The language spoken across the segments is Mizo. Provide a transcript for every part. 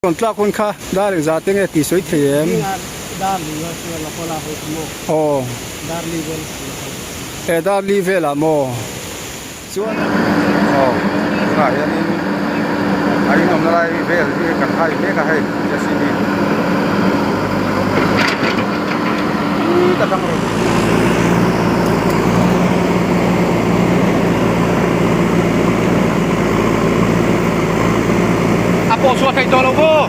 Rawn tlak hun kha dar engzah te nge tih sawi thei em? Aw. E dar li velah maw? Chuan. Aw tunah hianin a inawmna lai vel hi kan hai mek a hei JCB tih atang rawn. A pawh chhuah theih tawh lo maw?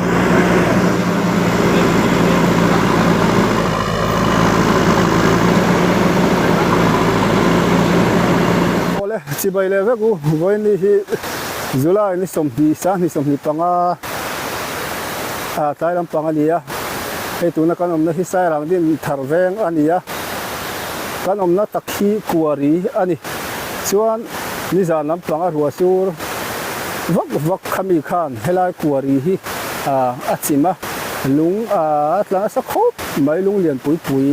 Awle chibai leh vek u vawiin hi July ni 20 sang 25 a tlai lampang a ni a hei tuna kan awmna hi Sairang din thar veng a ni a kan awmna tak hi Kuari a ni chuan nizan lampang a ruah sur vak vak khami khan helai Kuari hi a chim a lung a tla nasa khawp mai lung lian pui pui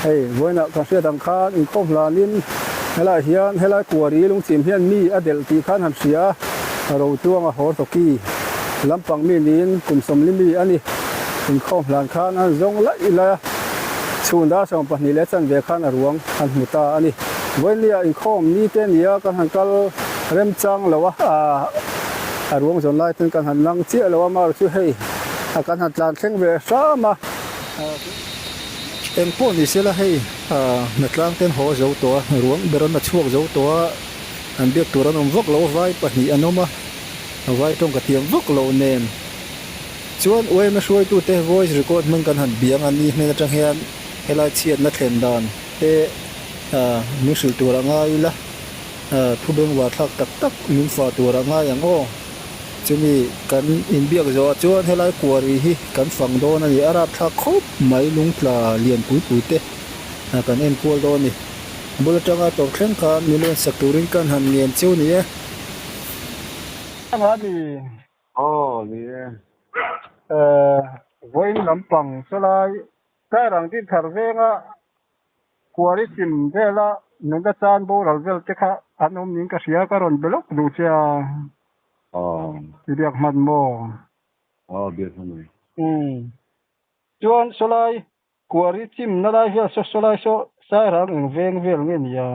hei vawiinah kan hriat ang khan inkhawm hlanin helaiah hian helai Kuari lung chim hian mi a delh tih khan han hria a Rotuanga haw tawki lampang mi niin kum sawmli mi a ni. Inkhawm hlan khan an zawng laih laih a, chhun dar 12 leh chanve khan a ruang an hmu ta a ni. Vawiinliah inkhawm ni te nia kan han kal remchang lo a, a ruang zawn lai ten kan han lang chiah lo a, mar chu hei a kan han tlan thleng ve hram a. Eng pawh ni sela hei hnatlang ten haw zo tawh a, ruang ber an la chhuak zo tawh a, an biak tur an awm vak lo a, vai pahnih an awm a, vai tawng ka tiam vak loh nen. Chuan UMA hruaitute voice record hmang kan han biang a ni hnen atang hian helai chhiatna thlen dan te min hrilh tur a ngai ila, thu bengvar thlak tak tak min fah tur a ngai ang aw. Chumi kan inbiak zawhah chuan helai kuari hi kan fang dawn a ni, a rapthlak khawp mai lungtla lian pui pui te kan enkual dawn a ni. Bul atanga tawp thleng khan min rawn sak turin kan han ngen cheu ni e. Aw ni e. Vawiin lampang chulai Sairang din thar venga Kuari chim vela nula chan boral vel te kha an awm niin ka hria ka rawn be lawk duh che a. Aw. I biak hman maw? Aw biak hman e. Umm. Chuan chulai Kuari chim na lai vel saw chulai saw Sairang eng veng vel nge nia?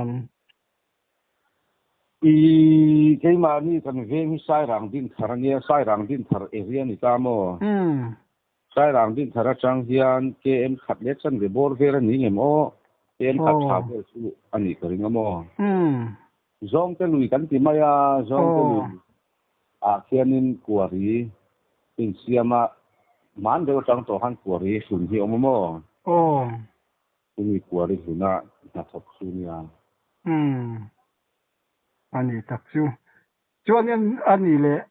I keimahni kan veng hi Sairang Dinthar a nia, Sairang Dinthar area a ni ta maw? Sairang Dinthar atang hian KM khat leh chanve bawr vel a ni ngem aw? KM khat tha vel chu a nih ka ring a maw? Zawngte lui kan ti mai a, Zawngte lui ah khianin kuari insiam a, hman deuh atang tawh khan kuari hlun hi a awm a maw? Chumi kuari hluna hnathawk chu nia. Umm. A ni tak chu. Chuanin a ni leh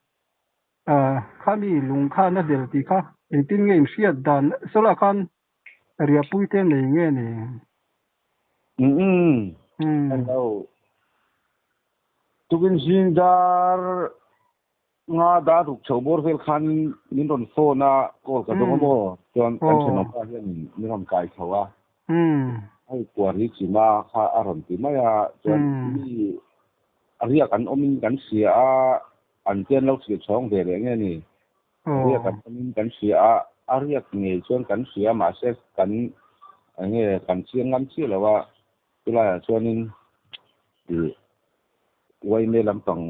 khami lung khan a del tih kha engtin nge inhriat dan sawlah khan riahpui te nei nge ni? Umm. Hello. Tukin zing dar Nga dar ruk chho bawr vel khan min rawn phone a, call ka dawng a maw? Chuan kan thenawmpa hian min rawn kai chho a, hei kuar hi chima kha a rawn ti mai a, chuan mi riak an awmin kan hria a, an te an lo hrilh chhawng ve leh nge ni? Riak an awmin kan hria a, a riak ngei chuan kan hria mahse kan eng nge kan chiang ngam chiah lo a, chulaiah chuanin ih Uaime lampang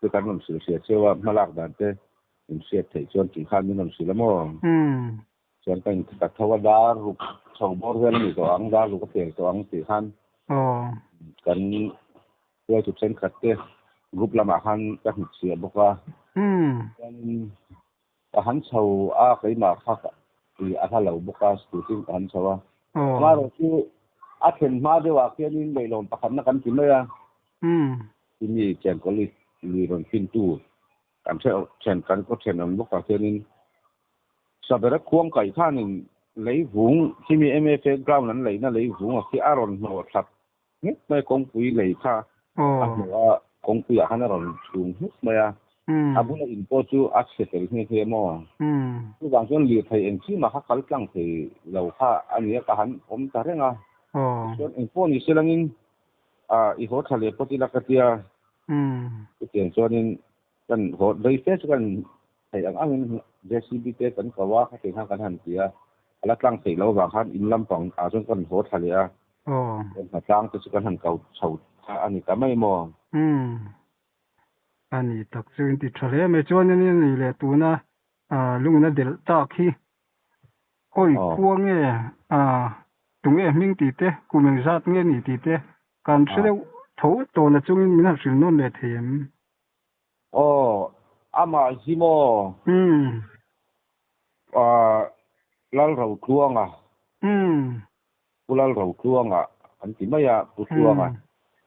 te kan rawn hrilh hria cheu a, hmalak dan te in hriat theih chuan tih khan min rawn hrilh a maw? Chuan ka in ka tho a, dar ruk chho bawr vel a ni tawh ang, dar ruk a pel tawh ang tih khan kan hruaitu thenkhat te group lamah khan ka hnutchhiah bawk a. Chuanin ka han chho a, keimah kha a hla lo bawk a, scooty in ka han chho a. Amaherawhchu a thlen hma deuhah khianin leihlawn pakhatna kan ti mai a. Chumi chenkawl lui rawn fintu kan then kan khaw thenawm bawkah khianin Sabera khuang kaih khanin leivung khimi MFA ground an leihna leivunga khi a rawn hnawh thlat nghek mai a, kawngpui lei kha a hnawh a, kawngpuiah khan a rawn chhung nghek mai a, a bula in pawh chu a chhe tel nghe nghe maw? Chuvang chuan lirthei eng chi mah kha kal tlang thei lo kha a nia ka han awm ta reng a, tichuan eng pawh ni se langin i haw tha leh pawt ila ka tia, chutiang chuanin kan haw rei fe chu kan theih ang angin. JCB te kan ko a, khatiang khan kan han ti a, a la tlang theih loh avang khan in lampang ah chuan kan haw thla leh a, hnatlang te chu kan han ko chho kha a ni ta mai maw? Umm a ni tak chu in ti tha hle mai chuan in ni leh tuna lungin a delh tak hi khawi khua nge tunge hming tih te kum engzat nge ni tih te kan hre deuh tho tawna chungin min han hrilh nawn leh thei em? Aw, amah hi maw? Umm. Ah, Lalrotluanga. Umm. Pu Lalrotluanga an ti mai a, Pu Tluanga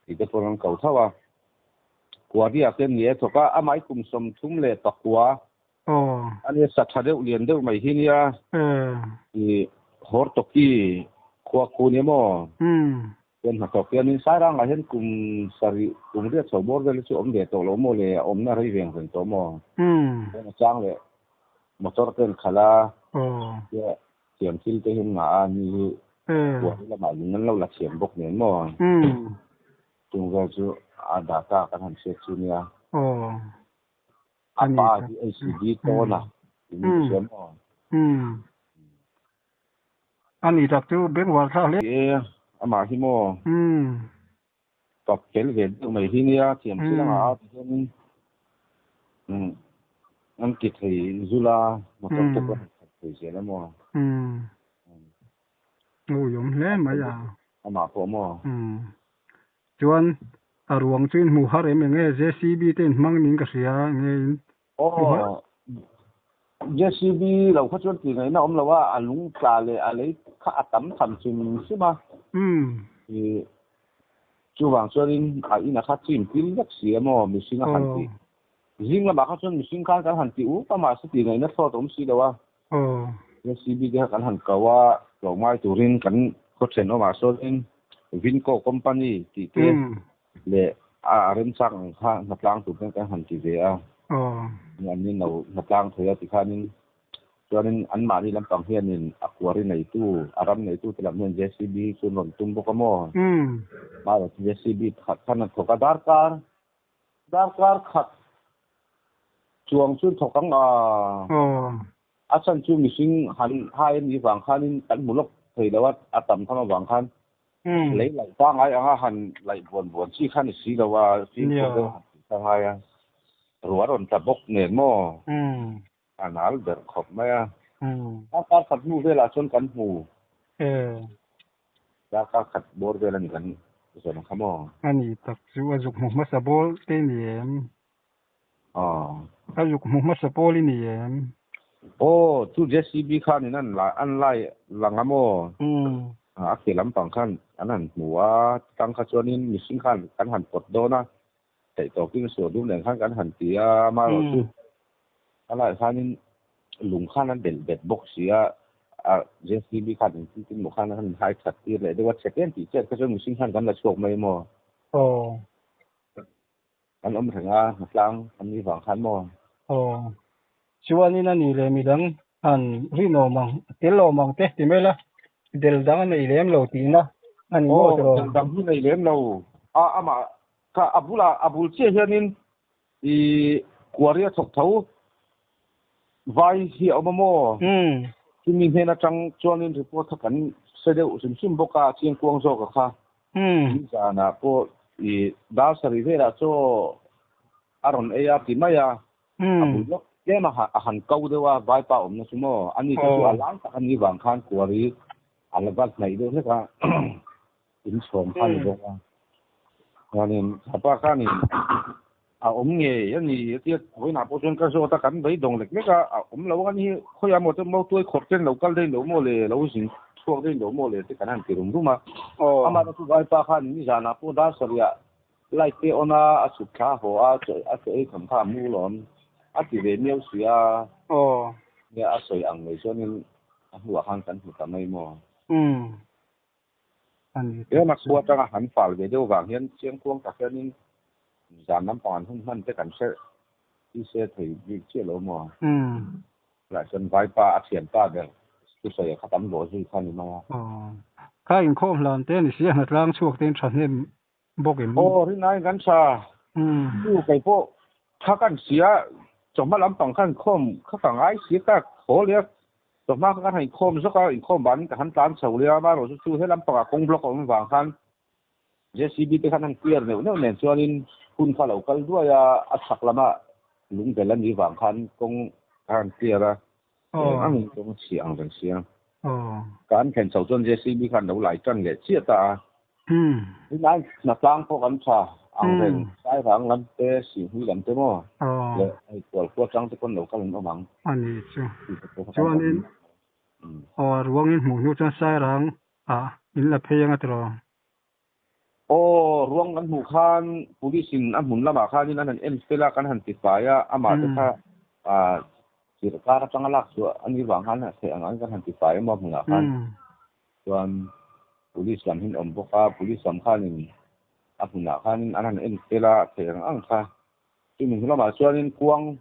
tih te pawh an ko tho a. Kuaria te ni e thawk a, amah hi kum 39. Aw. A nia sa tha deuh lian deuh mai hi nia. Umm. I Hortoki khua khu nia maw? Umm. Chuan hnathawk hianin Sairangah hian kum sarih, kum riat chho bawr vel hi chu awm ve tawh lo maw le, a awmna rei veng veng tawh maw? Chuan a chang leh motor te an khalh a, tia thiam thil te hian ngah a, ni hi buai lamah lung an lo la thiam bawk nen maw? Chung vel chu a data kan han hriat chu nia. A pa hi HCD tawn a, in hria maw? A ni tak chu bengvar thlak hle. E, amah hi maw? Umm. Fak fel ve deuh mai hi nia, thiam thil anga a ti hianin umm an ti thei zul a, motor te pawh an khalh thei zel a maw? Umm. Ngawiawm hle mai a. Amah pawh maw? Umm. Chuan a ruang chu in hmuh har em eng nge JCB te in hmang niin ka hria eng nge in Aw, JCB lo kha chuan tih ngaihna awm lo a, a lung tla leh a lei kha a tam tham hrim hrim a. Ih, chuvang chuanin a inah kha chim pil vek si a maw mihring a han tih. Zing lamah kha chuan mihring khan kan han ti up a, mahse tih ngaihna thlawt a awm si lo a. JCB te kha kan han ko a, tlawmngai turin kan khaw thenawmah sawnin Vinco company tih te leh a remchang ang kha hnatlang tur ten kan han ti ve a. An ni lo hnatlang thei a tikhanin chuanin anmahni lampang hianin a quarry neitu a ram neitu te lam hian JCB chu an rawn tum bawk a maw? Mahse JCB pakhat khan a thawk a darkar darkar khat chuang chu an thawk ang a. A chhan chu mihring han hai a nih vang khanin kan hmu lawk thei lo a, a tam tham avang khan Lei laih pangngai anga han laih buan buan chi kha ni si lo a, fimkhur deuh han tih kha ngai a, ruah a rawn tla bawk nen maw? A nal ber khawp mai a. Darkar khat hnu velah chuan kan hmu. Darkar khat bawr vel a ni kan zawn kha maw? A ni tak chu a zuk hmu hmasa bawl te ni em? A zuk hmu hmasa pawl i ni em? Aw, chu JCB khanin an la an lai lang a maw? A ke lampang khan an han hmu a, tang kha chuanin mihring khan kan han pawt dawn a, theih tawkin suah dum nen khan kan han ti a, amaherawh chu a laiah khanin lung khan an delh bet bawk si a, a JCB khan engtin tin maw khan an han hai that tir leh deuh a, chhe tlem tih chiat kha chuan mihring khan kan la chhuak mai maw? Aw. Kan awm reng a, hnatlang an nih vang khan maw? Aw, chuanin a ni leh midang han rinawm ang, tel awm ang te ti mai la, del dang a nei lem lo tihna a ni maw tiraw? Aw, del dang hi nei lem lo. A, amah kha a bulah, a bul chiah hianin i quarry a thawk tho vai hi a awm a maw? Chumi hnen atang chuanin report kha kan hre deuh hrim hrim bawk a, chiangkuang zawka kha. Nizanah pawh i dar sarih velah chaw a rawn ei a ti mai a, a bul lawk tlem a a han ko deuh a, vaipa awmna chu maw, ani kha chu a lai tak a nih vang khan kuari a la va hnaih deuh hlek a, in chhawm kha a ni bawk a. Chuanin thapa khanin a awm ngei a ni a tia, vawiinah pawh chuan ka zawt a, kan beidawng lek lek a, a awm lo a ni hi, khawiah maw te mautuai khawrh ten lo kal daih lo maw le, lo zin chhuak daih lo maw le te kan han ti rum rum a. Amah chu vaipa khan nizanah pawh dar sarihah light te on a, a chhuk thla a haw a, a chaw ei tham kha a mu lawm a ti ve miau si a, nia a sawi ang ngei chuanin a hnuah khan kan hmu ta mai maw. Ema khua atanga han fal ve deuh vang hian chiangkuang tak hianin zan lampang an hun hman te kan hre i se thei bik chiah lo maw? Tunah chuan vaipa a thianpa ber thusawi a kha tam lawh zui kha a ni mai a. Kha inkhawm hlan te a ni si a, hnatlang chhuak te in thahnem bawk em? Aw, rinaiin kan tha. Chu kei pawh tha kan si a, Chawhma lampang khan inkhawm kha ka ngai si ka thaw leh a, chawhma kha kan han inkhawm zawk a, inkhawm banin ka han tlan chho leh a, amaherawhchu chu he lampangah kawng block a awm vang khan JCB te khan an clear neuh neuh nen chuanin hun kha a lo kal duai a, a chhak lama lungbel a nih vang khan kawng kha an clear a, eng angin kawng a chhia ang reng sia. Ka an thlen chho chuan JCB khan lo lai tan leh chiah ta a. Tunlai hnatlang pawh kan tha ang reng, Sairang lam te, Sihhmui lam te maw leh hei Kualkhua tang te pawn lo kal an awm ang. A ni chu. Chuanin aw ruangin hmuh hnu chuan Sairang ah in la phei anga tiraw? Aw, ruang kan hmuh khan police in a hmun lamah khanin an han en fel a, kan han ti fai a, amah te kha ah chirh kar atanga lak chhuah a nih vang khan theih ang ang kan han ti fai a maw hmunah khan chuan police lam hi an awm bawk a, police lam khanin a hmunah khanin an han en fel a theih ang ang kha chumi hnu lamah chuanin kuang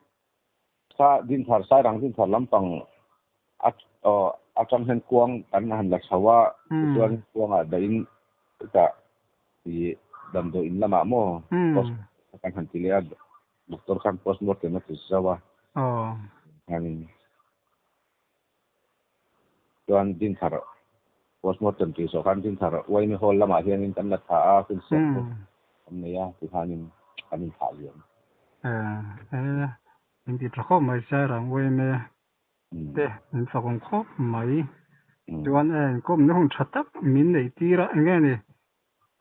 Kha Dinthar, Sairang Dinthar lampang a atang hian kuang kan han la chho a, tichuan kuangah dahin chutah ih damdawi in lamah maw post kan han ti leh a, doctor khan post mortem a ti zauh a, khanin chuan Dinthar post mortem tih zawh khan Dinthar Uaimi Hall lamah hianin kan la thlah a, hun siam pawh kan nei a, tikhanin kan inthlah liam. E, in ti tha khawp mai Sairang Uaime te in fakawm khawp mai. Chuan e, inkawmna hun tha tak min neih tir a, enge ni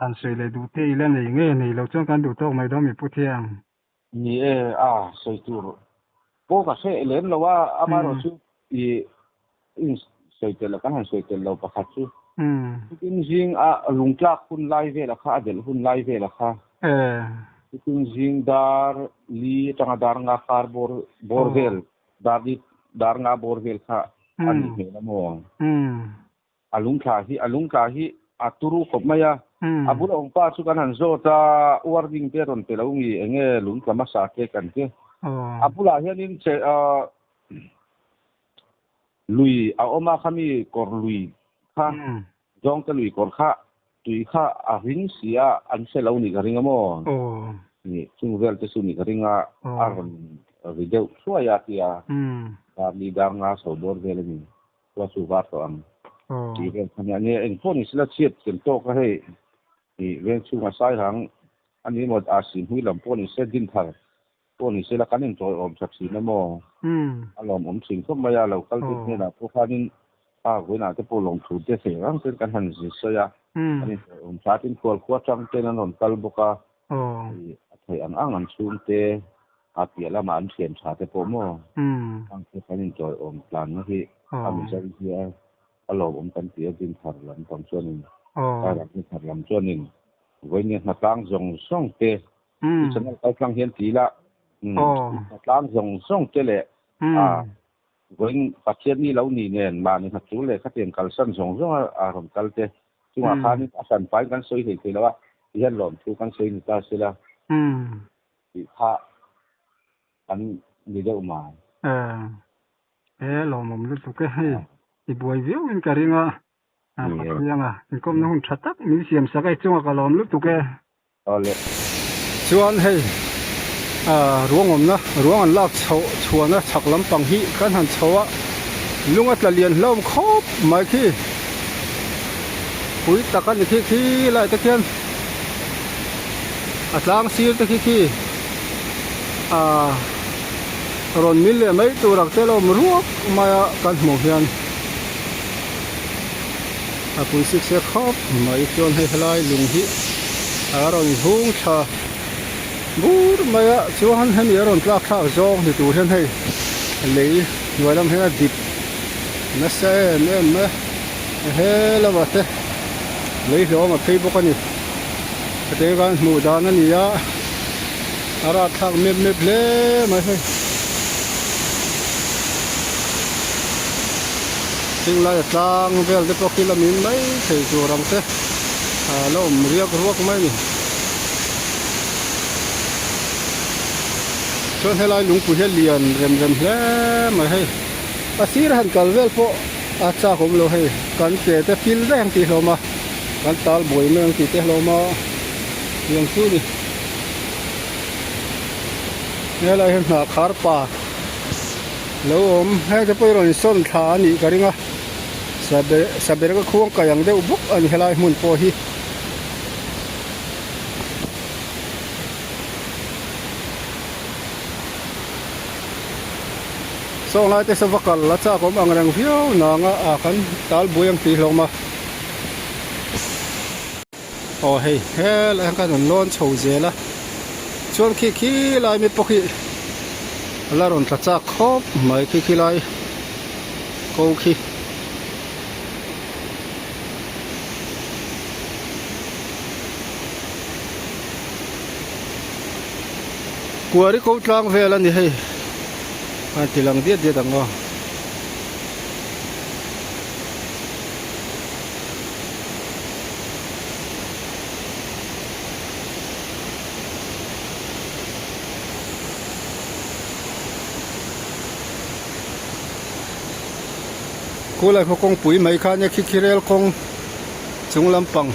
han sawi leh duh te ila nei nge nei lo chuan kan duh tawk mai dawn mi Pu Thiang. Ni e, a sawi tur pawh ka hre lem lo a, amaherawhchu i in sawi tel lo, kan han sawi tel lo pakhat chu chutin zing a lungtlak hun lai vela kha, a delh hun lai vela kha chutin zing dar li atanga dar nga kar bawr bawr vel dar li dar nga bawr vel kha a nih hmel a maw? A lungthla hi a lungtla hi a turu khawp mai a, a bula awm pa chu kan han zawt a, warning te rawn pe lo ngi eng nge lungtla hmasa te kan ti. A bulah hianin che lui a awm a khami kawr lui kha zawngte lui kawr kha tui kha a ring si a an hre lo nih ka ring a maw? Ni chung vel te chu nih ka ring a, a rawn ri deuh thuai a tia darli dar nga chho bawr vel a ni. Khua chu var tawh ang tih vel kha nia. Nia engpawh ni sela chhiat ken tawk a hei ih veng chhungah Sairang a ni emaw a Sihhmui lam pawh ni se Dinthar pawh ni sela kan intawiawm tha thin a maw a lawmawm thin khawp mai a lo kal te hnenah pawh khanin a vawiinah te pawh lawmthu te thei rang ten kan han zir sawi a kan intawiawm tha tin khual khua tang ten an rawn kal bawk a ih a theih ang ang an chhungte A piah lamah an thian tha te pawh maw? Ang chu kan intawiawm tlanna hi a Mizo hi a lawmawm kan ti a, Dinthar lam pang chuanin, Sairang Dinthar lam chuanin vawinia hnatlang zawng zawng te, i channel kaltlang hian ti ila, hnatlang zawng zawng te leh vawiin Pathian ni lo ni nen mahni hnatul leh khatiang kalsan zawng zawng a rawn kal te chungah khanin a hranpain kan sawi hlei thei lo a, tihian lawmthu kan sawi ni ta sela. Tih kha kan ni deuh mai. E lawmawm lutuk e hei i buai viau in ka ring a Pathiang a inkawmna hun tha tak min siam sak a i chungah ka lawm lutuk e. Awle. Chuan hei ruang awmna ruang an lak chhoh chhuahna chhak lampang hi kan han chho a lung a tla lian hlawm khawp mai khi pui tak a ni khi khi lai te khian. A tlang sir te khi khi ah rawn mil leh mai tur ang te lo awm ruak mai a kan hmuh hian a pui sik se khawp mai chuan hei helai lung hi a rawn hung tha bur mai a chuan hemi a rawn tlak thlak zawng ni tur hian hei lei hnuai lam hian a dip nasa em em mai a he lamah te. Lei hlawm a phei bawk a ni. Hete khan hmuh dan a ni a, a rat thlak mep mep hle mai hei. Heng laia tlang vel te pawh khi la min mai thei tur ang te a la awm riak ruak mai a ni. Chuan helai lungpui hi a lian rem rem hle mai hei. A sir han kal vel pawh a chak awm lo hei kan ke te pil vek ang tih hlawm a kan tal buai mai ang tih te hlawm a tiang chu ni helai hian hnah khar pa. Lo awm heng te pawh hi rawn insawn thla a nih ka ring a sabereka khuang kai ang deuh bawk a ni helai hmun pawh hi. Saw lai te sava kal a chak awm ang reng viau nang a ah kan tal buai ang tih hlawm a. Aw hei helai hian khan an lawn chho zel a chuan khi khi lai mi pawh khi a la rawn tla chak khawp mai khi khi lai ko khi. Kuari ko tlang vel a ni hei a ti lang diat diat ang aw. Khulai khaw kawngpui mai kha nia khi khi rel kawng chung lampang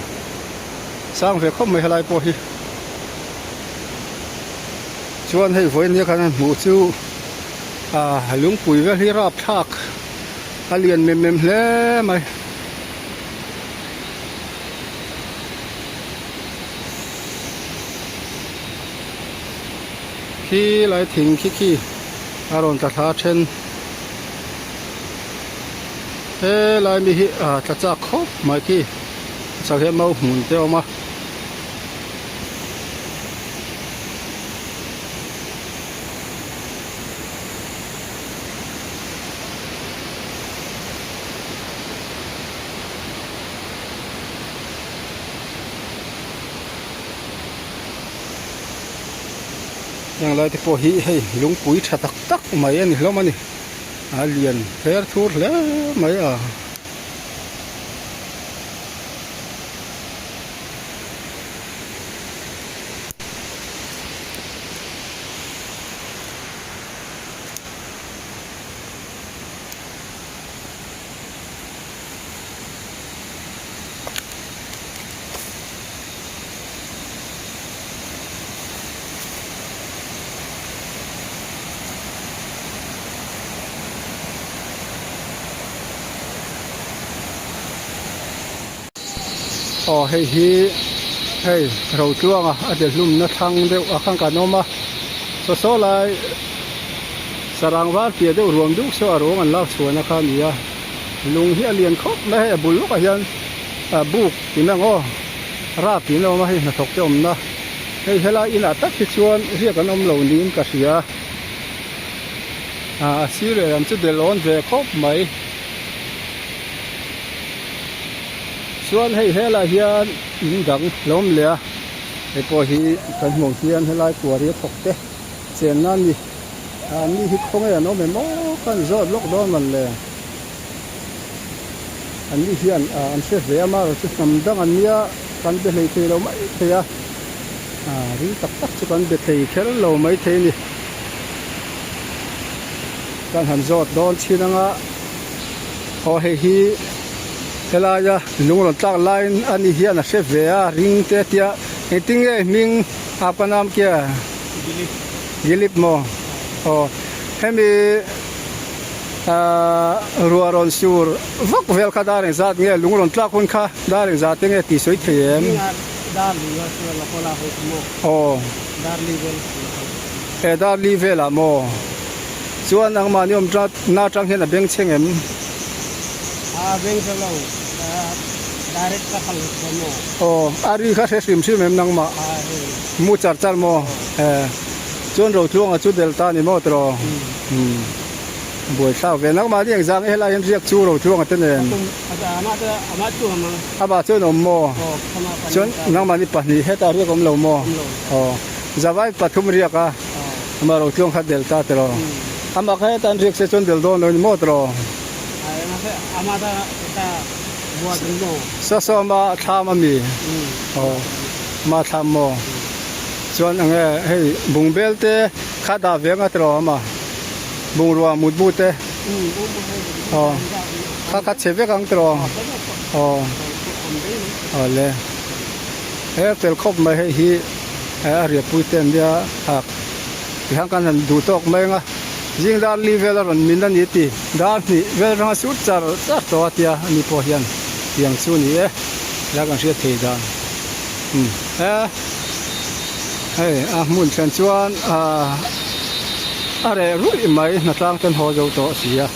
sang ve khawp mai helai pawh hi chuan hei vawiin nia khan hmuh chu ah lungpui vel hi rapthlak. A lian mem mem hle mai. Khi lai thing khi khi a rawn tla thla then. He lai mi hi a tla chak khawp mai khi. Chak hian mau hmun te a awm a. Heng lai te pawh hi hei lungpui tha tak tak mai a ni hlawm a ni a lian her thur hle mai a. Aw hei hi hei Rotluanga a de hlumna thlang deuh a khan kan awm a saw saw lai sarang var piah deuh ruam deuh saw a ruang an lak chhuahna kha a ni a lung hi a lian khawp mai a hei a bul lawkah hian ah buk tih mai ang aw rap tih na awm a hei hnathawk te awmna hei helai inah tak hi chuan riak an awm lo niin ka hria ah a sir leh lam chu del awn ve khawp mai. Chuan hei helai hian in dang lo awm leh a hei pawh hi kan hmuh hian helai kuar hi a thawk te chenna a ni ah an ni hi khawnge an awm em aw ka an zawt lawk dawn man le an ni hian ah an hre ve a amaherawh chu hnam dang an nia kan be hlei thei lo mai thei a ah ring tak tak chu kan be thei kher lo mai thei a ni kan han zawt dawn chin anga aw hei hi. Helaia lung rawn tlak laiin a ni hian a hre ve a ring te tia engtin nge hming a ka nam kia Dilip maw aw hemi ahh ruah rawn sur vak vel kha dar engzat nge lung rawn tlak hun kha dar engzat te nge tih sawi thei em aw e dar li velah maw. Chuan nangmahni awm tat na atang hian a beng chheng em? A beng chhe lo, direct ka kal lo maw? Aw, a ri kha hre hrim hrim em nangmah? A hre lo. Mu char char maw? E, chuan Rotluanga chu Delta ni maw tiraw? Umm, buaithlak ve. Nangmahni engzah nge helai hian riak chu Rotluanga te nen? Amah chu awm ang. Amah chuan awm maw? Chuan nangmahni pahnih hetah riak awm lo maw? Awm lo. Aw, zavai pathum riak a. Amah ro tluang kha del ta tiraw. Amah kha heta an riak se chuan del dawn lo ni maw tiraw. Saw saw ama thlam a mi. Aw ama thlam maw. Chuan eng nge hei bungbel te kha dah ve anga tiraw ama bungrua mutbu te. Aw kha kha chhe vek ang tiraw. Aw awle he fel khawp mai hei hi. A riahpui te an nia a tihian kan han duh tawk mai ang a. Zing dar li vel a rawn min a ni ti. Dar hnih vel ranga sur char char tawh a tia ani pawh hian tiang chu ni e. Helai kan hriat thei dan. Umm he hei a hmun then chuan ahh a reh ruih mai hnatlang ten haw zo tawh a si a.